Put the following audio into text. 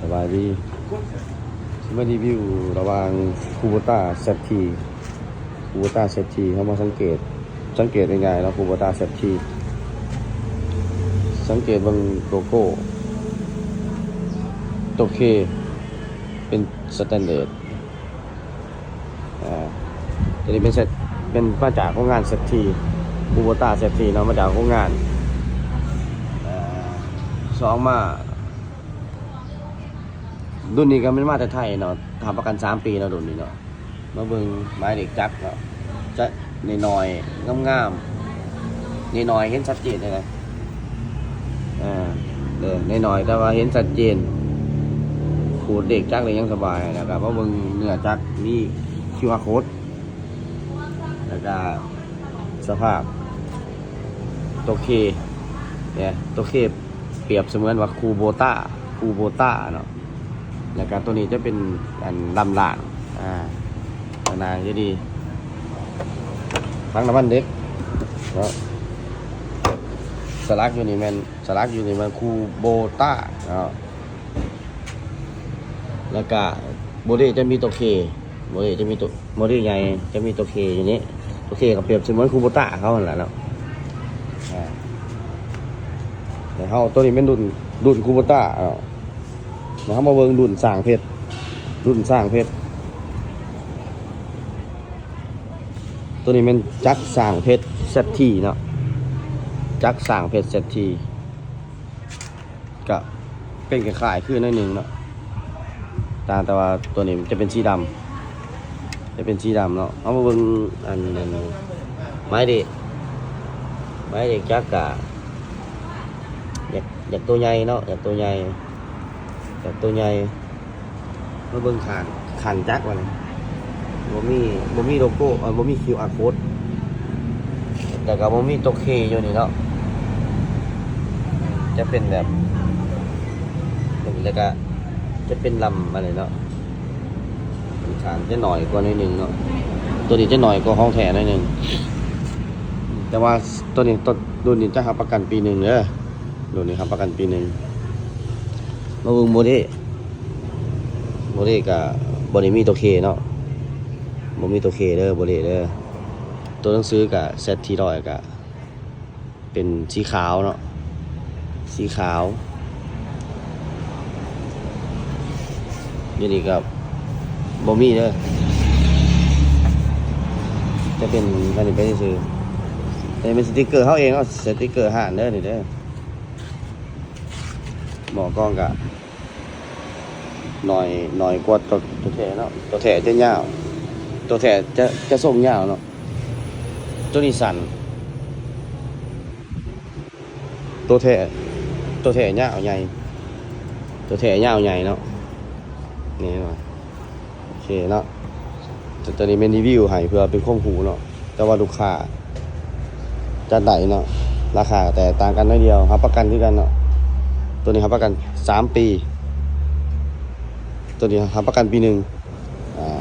ສະບາຍດີ ຊິມາຣີວິວລະຫວ່າງຄູໂບຕ້າ ແຊັດທີ ຄູໂບຕ້າ ແຊັດທີ ເຮົາມາສັງເກດ ສັງເກດງ່າຍໆເນາະ ຄູໂບຕ້າ ແຊັດທີ ສັງເກດເບິ່ງໂລໂກ້ ໂຕເຄ ເປັນສະແຕນເດີດ ອ່າ ຕົວນີ້ເປັນເຊັດ ເປັນມາຈາກໂຮງງານເຊັດທີ ຄູໂບຕ້າເຊັດທີເນາະ ມາຈາກໂຮງງານ ເອີ່ ສອງມາ ລຸ້ນນີ້ກໍແມ່ນມາແຕ່ໄທເນາະ ຮັບປະກັນສາມປີເນາະ ລຸ້ນນີ້ເນາະ ມາເບິ່ງໝາຍເລກຈັກເນາະ ຈະນ້ອຍໆ ງາມໆ ນ້ອຍໆ ເຫັນຊັດເຈນເລີຍນະ ເອີ ນ້ອຍໆ ແຕ່ວ່າເຫັນຊັດເຈນ ຂູດເລກຈັກໄດ້ຢ່າງສະບາຍ ແລ້ວກໍມາເບິ່ງເນື້ອຈັກ ມີຄິວອາໂຄດ ແລ້ວກະສະພາບໂຕເຄເນຍ ໂຕເຄປຽບສະເໝືອນວ່າຄູໂບຕ້າ ຄູໂບຕ້າເນາະ ແລ້ວກະໂຕນີ້ຈະເປັນອັນລຳລ່າງ ອ່າ ຂ້າງໜ້າຈະດີ ຖັງນ້ຳມັນເດັກເນາະ ສະຫຼັກຢູ່ນີ້ແມ່ນ ສະຫຼັກຢູ່ນີ້ແມ່ນຄູໂບຕ້າເນາະ ແລ້ວກະໂບເດຈະມີໂຕເຄ ໂບເດຈະມີໂຕ ໂບເດໃຫຍ່ຈະມີໂຕເຄຢູ່ນີ້ ໂຕເຄກໍປຽບສະເໝືອນຄູໂບຕ້າເຂົາຫັ້ນລະເນາະ ອ່າ ແລ້ວເຮົາ ໂຕນີ້ແມ່ນລຸ້ນ ລຸ້ນຄູໂບຕ້າເນາະ ແລ້ວເຮົາມາເບິ່ງລຸ້ນສ້າງເພັດ ລຸ້ນສ້າງເພັດ ໂຕນີ້ແມ່ນຈັກສ້າງເພັດ ແຊັດທີ ເນາະ ຈັກສ້າງເພັດ ແຊັດທີ ກະເປັນຄ້າຍໆຄືໜ້ອຍໜຶ່ງເນາະ ຕ່າງແຕ່ວ່າໂຕນີ້ຈະເປັນສີດຳ ຈະເປັນສີດຳເນາະ ເຮົາມາເບິ່ງອັນ ອັນໝາຍເລກ ໝາຍເລກຈັກກະ ຢາກ ຢາກໂຕໃຫຍ່ເນາະ ຢາກໂຕໃຫຍ່ ຢາກໂຕໃຫຍ່ ມາເບິ່ງຂ້າງ ຂ້າງຈັກວ່ານີ້ ບໍ່ມີ ບໍ່ມີໂລໂກ້ ເອີ ບໍ່ມີຄິວອາໂຄດ ແລ້ວກໍບໍ່ມີຕົວເຄຢູ່ນີ້ເນາະ ຈະເປັນແບບ ແລ້ວກໍຈະເປັນລຳອັນນີ້ເນາະ ຂ້ອງຂ້າງຈະໜ້ອຍກວ່າໜ້ອຍໜຶ່ງເນາະ ຕົວນີ້ຈະໜ້ອຍກວ່າຂອງແທ້ໜ້ອຍໜຶ່ງ ແຕ່ວ່າຕົວນີ້ ຕົວ ລຸ້ນນີ້ຈະຮັບປະກັນປີໜຶ່ງເດີ ລຸ້ນນີ້ຮັບປະກັນປີໜຶ່ງ ມາເບິ່ງໂມເດ ໂມເດກະບໍ່ໄດ້ມີຕົວເຄເນາະ ບໍ່ມີຕົວເຄເດີ ໂມເດເດີ ຕົວໜັງສືກະ ແຊັດທີຮ້ອຍກະເປັນສີຂາວເນາະ ສີຂາວ ຢູ່ນີ້ກະບໍ່ມີເດີ ຈະເປັນອັນນີ້ໄປຊື່ໆ ແຕ່ເປັນສະຕິກເກີເຮົາເອງເນາະ ສະຕິກເກີຮ້ານເດີນີ້ເດີ ໝໍ້ກອງກະ ໜ້ອຍ ໜ້ອຍກວ່າຕົວ ຕົວແທ້ເນາະ ຕົວແທ້ຈະຍາວ ຕົວແທ້ຈະ ຈະຊົງຍາວເນາະ ຕົວນີ້ສັ້ນ ຕົວແທ້ ຕົວແທ້ຍາວໃຫຍ່ ຕົວແທ້ຍາວໃຫຍ່ເນາະ ນີ້ເນາະ ໂອເຄເນາະ ຕົວນີ້ແມ່ນຣີວິວໃຫ້ເພື່ອເປັນຄວາມຮູ້ເນາະ ແຕ່ວ່າລູກຄ້າຈັດໄດ້ເນາະ ລາຄາແຕກຕ່າງກັນໜ້ອຍດຽວ ຮັບປະກັນຄືກັນເນາະ ຕົວນີ້ຮັບປະກັນສາມປີ ຕົວນີ້ຮັບປະກັນປີໜຶ່ງ ອ່າ